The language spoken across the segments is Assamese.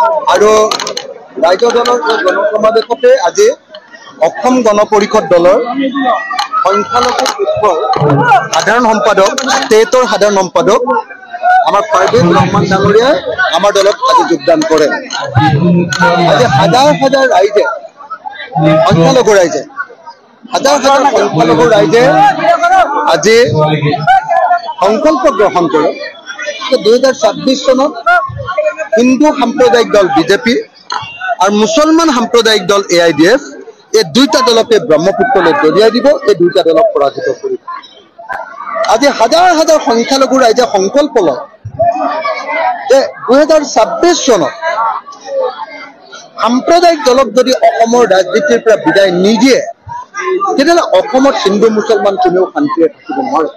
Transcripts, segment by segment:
আৰু ৰাইজৰ দলৰ এই গণসমাৱেশতে আজি অসম গণ পৰিষদ দলৰ সংখ্যালঘু পক্ষৰ সাধাৰণ সম্পাদক, ষ্টেটৰ সাধাৰণ সম্পাদক আমাৰ পাৰভেজ ৰহমান ডাঙৰীয়াই আমাৰ দলত আজি যোগদান কৰে। আজি হাজাৰ হাজাৰ ৰাইজে, সংখ্যালঘু ৰাইজে, হাজাৰ হাজাৰ সংখ্যালঘু ৰাইজে আজি সংকল্প গ্ৰহণ কৰে যে 2026 চনত হিন্দু সাম্প্ৰদায়িক দল বিজেপি আৰু মুছলমান সাম্প্ৰদায়িক দল এ I D F, এই দুইটা দলকে ব্ৰহ্মপুত্ৰলৈ দলিয়াই দিব, এই দুইটা দলক পৰাজিত কৰিব। আজি হাজাৰ হাজাৰ সংখ্যালঘু ৰাইজে সংকল্প লয় যে 2026 চনত সাম্প্ৰদায়িক দলক যদি অসমৰ ৰাজনীতিৰ পৰা বিদায় নিদিয়ে, তেতিয়াহ'লে অসমত হিন্দু মুছলমান কোনেও শান্তিৰে থাকিব নোৱাৰে,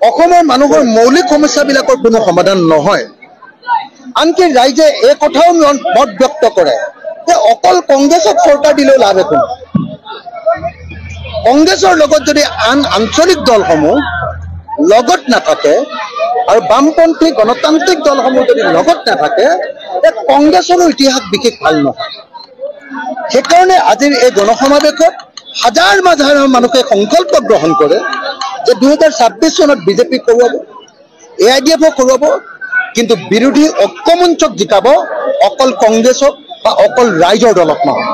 অসমৰ মানুহৰ মৌলিক সমস্যাবিলাকৰ কোনো সমাধান নহয়। আনকি ৰাইজে এই কথাও মত ব্যক্ত কৰে যে অকল কংগ্ৰেছক চৰকাৰ দিলেও লাভ একো নাই, কংগ্ৰেছৰ লগত যদি আন আঞ্চলিক দলসমূহ লগত নাথাকে আৰু বামপন্থী গণতান্ত্ৰিক দলসমূহ যদি লগত নাথাকে, কংগ্ৰেছৰো ইতিহাস বিশেষ ভাল নহয়। সেইকাৰণে আজিৰ এই গণসমাৱেশত হাজাৰ হাজাৰ মানুহে সংকল্প গ্ৰহণ কৰে যে 2026 চনত বিজেপি কৰোৱাব, এ I D এফক কৰোৱাব, কিন্তু বিৰোধী ঐক্যমঞ্চক জিকাব, অকল কংগ্ৰেছক বা অকল ৰাইজৰ দলক নহয়।